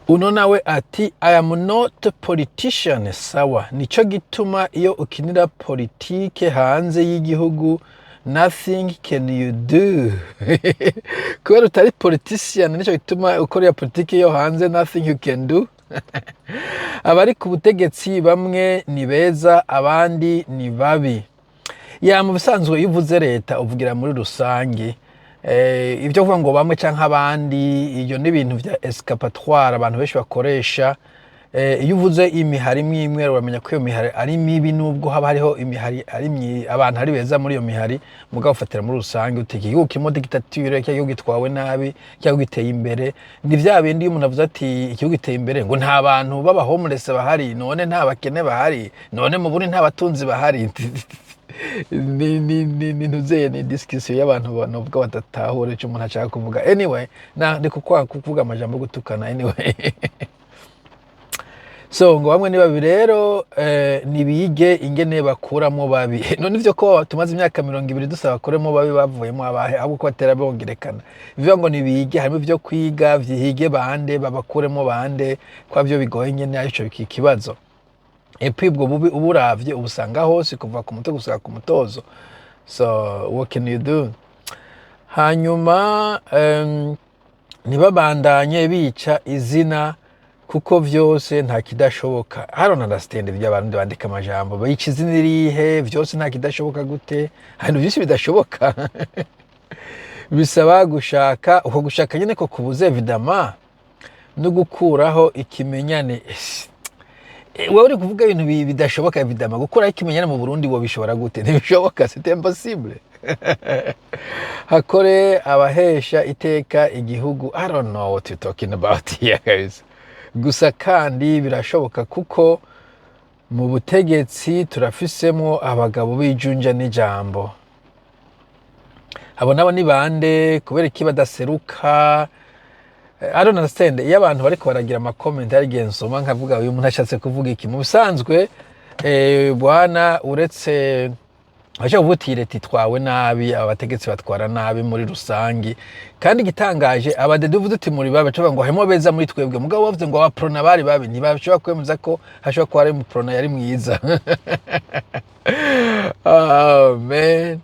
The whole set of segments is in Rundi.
Uno nawe ati: "I am not politician." Sawa, nico gituma iyo ukinira politike hanze y'igihugu, nothing can you do. Kubera utari politician, nico gituma ukorera politike yo hanze, nothing you can do. Abari ku butegetsi bamwe ni beza, abandi ni babi. Ya, mu bisanzwe iyo uvuze leta uvugira muri rusange. Ibyo kuvuga ngo bamwe canke abandi, ibyo ni ibintu vya échappatoire abantu benshi bakoresha. Iyo uvuze imihari imwe imwe, uramenya ko iyo mihari ari mibi, nubwo haba hariho imihari ari abantu ari beza muri iyo mihari. Mugabo ufatira muri rusange uti igihugu kirimo dictature, cyangwa igihugu gitwawe nabi, cyangwa giteye imbere. Ni vya bindi iyo umuntu avuze ati igihugu giteye imbere, ngo nta bantu b'aba homeless bahari, none nta bakene bahari, none mu Burundi nta batunzi bahari. Ni ntuzeye, ni discussion y'abantu novuga badatahura ico umuntu ashaka kuvuga. Anyway, na ndi kukwanga kuvuga amajambo yo gutukana. Anyway, so ngo bamwe ni babi rero, nibige ingene bakuramo babi. None ivyo ko tumaze imyaka 20 dusaba bakuremo babi, bavuyemo abahe? Ahubwo ko batera bongerekana. Bivuga ngo nibige, harimo ivyo kwiga, vyihige bande, babakuremo bande, kwa vyo bigoye nyene, arico ikibazo. Et puis ubwo bubi uburavye ubusanga hose, kuva ku mutwe gushika ku mutozo. So what can you do? Hanyuma ntibabandanye bica izina, kuko vyose nta kidashoboka. I don't understand ibyo abantu bandika amajambo bica izina irihe? Vyose nta kidashoboka gute? Hari ibintu vyinshi bidashoboka, bisaba gushaka. Uko gushaka nyene ko kubuze, évidemment, no gukuraho ikimenyane. Wewe uri kuvuga ibintu bidashoboka. Évidemment, gukuraho ikimenyane mu Burundi wo bishobora gute? Ntibishoboka, c'est impossible. Hakore abahesha iteka igihugu. I don't know what you're talking about here, guys. Gusa kandi birashoboka, kuko mu butegetsi turafisemo abagabo b'ijunja n'ijambo. Abo nabo ni bande? Kubera iki badaseruka? I don't understand. Iyo abantu bariko baragira ama comment, hari igihe nsoma nkavuga: "Uyu muntu ashatse kuvuga iki?" Mu bisanzwe, bwana, uretse bashobora kuvuga uti leta itwawe nabi, aba bategetsi batwara nabi muri rusangi. Kandi igitangaje, abadede uvuze uti muri babi, baca ngo harimo beza muri twebwe. Mugabo bavuze ngo abaprona bari babi, ntibashobora kwemeza ko hashobora kuba hari umuprona yari mwiza. Oh man,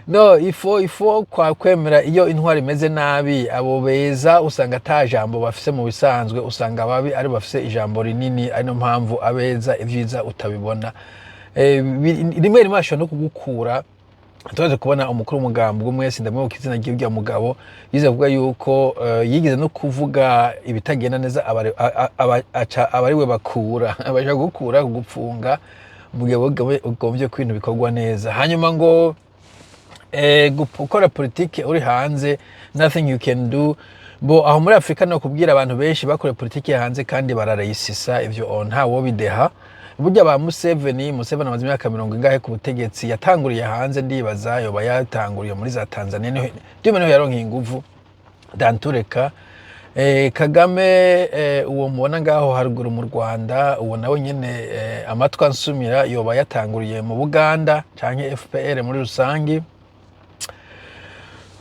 no, ifo kwa kwemera iyo intwari imeze nabi, abo beza usanga ata jambo bafise. Mu bisanzwe usanga ababi ari bafise ijambo rinini, ari no mpamvu abeza ibyiza utabibona. Rimwe rimwe bashobora no kugukura. Tumaze kubona umukuru w'umugambi umwe, sindamwibuka izina ry'urya mugabo, yize kuvuga yuko yigeze no kuvuga ibitagenda neza, aca abariwe bakura, bashobora gukura kugupfunga mu gihe ugombye ko ibintu bikorwa neza. Hanyuma ngo gukora politike uri hanze, nothing you can do. Bo aho muri Afurika no kubwira abantu benshi bakoreye politike hanze kandi bararayisisa ivyo, oh, ntawo bideha. Burya ba Museveni, Museveni amaze imyaka mirongo ingahe ku butegetsi, yatanguriye hanze. Ndibaza yoba yatanguriye muri za Tanzania, niho ndimo niho yaronkeye inguvu. Dantureka Kagame, uwo mubona ngaho haruguru mu Rwanda, uwo nawe nyene, amatwi ansumira yoba yatanguriye mu Buganda canke FPR muri rusangi.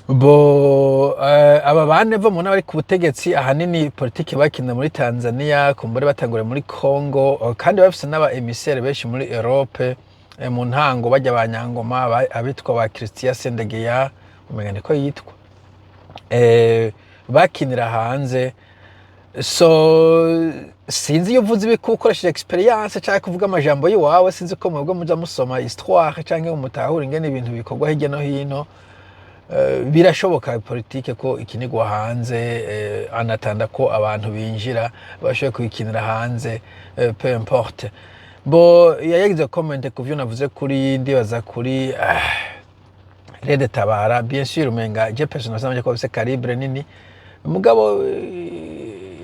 Bo aba bane bo mubona bari ku butegetsi, ahanini politiki bakina muri Tanzania, kumbure batanguriye muri Congo, kandi bafise n'aba émissaires benshi muri Europe. Mu ntango bajya ba Nyangoma, abitwa ba Christian Sendegeya, umenga niko yitwa, bakinira hanze. So sinzi iyo uvuze ibi ukoresheje expérience cyangwa kuvuga amajambo y'iwawe. Sinzi ko mwebwe muja musoma histoire cyangwa mutahura ingene ibintu bikorwa hirya no hino. Birashoboka politike ko ikinirwa hanze, anatanda ko abantu binjira bashoboye kuyikinira hanze, peu importe. Bo yagize comment ku vyo navuze kuri, ndibaza kuri Red Tabara. Bien sûr, umenga je personnellement ko bafise calibre nini, mugabo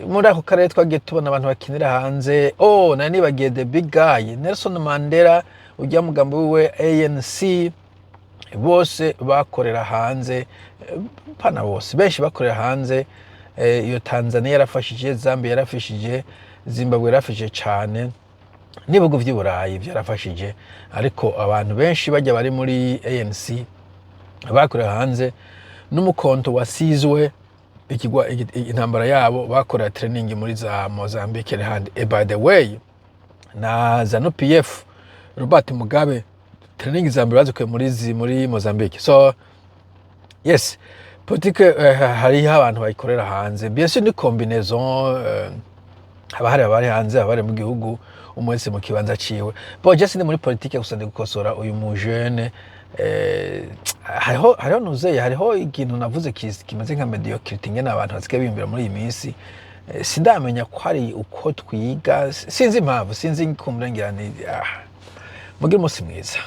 muri ako karere twagiye tubona abantu bakinira hanze. Oh, nari nibagiye the big guy, Nelson Mandela, ujya mugambo wiwe ANC, bose bakorera hanze. Pana bose, benshi bakorera hanze. Iyo Tanzania yarafashije, Zambia yarafashije, Zimbabwe yarafashije cane, n'ibihugu vy'i Burayi vyarafashije, ariko abantu benshi bajya bari muri ANC bakorera hanze. N'umukonto wasizwe Intambara yabo bakorera training muri za Mozambique n'ahandi. By the way, na ZANU PF, Robert Mugabe, training za mbere bazikuye muri Mozambique. So yes, politike hariho abantu bayikorera hanze. Bien sûr, ni combinaison, haba hari abari hanze, haba hari mu gihugu, umwe wese mu kibanza ciwe. Bon, je sindi muri politike, gusa ndi gukosora uyu mujene. Hariho nuzeye, hariho ikintu navuze kimeze nka médiocrité, ingene abantu basigaye biyumvira muri iyi minsi. Sindamenya ko ari uko twiga, sinzi impamvu, sinzi kumurengera ni mugire umunsi mwiza.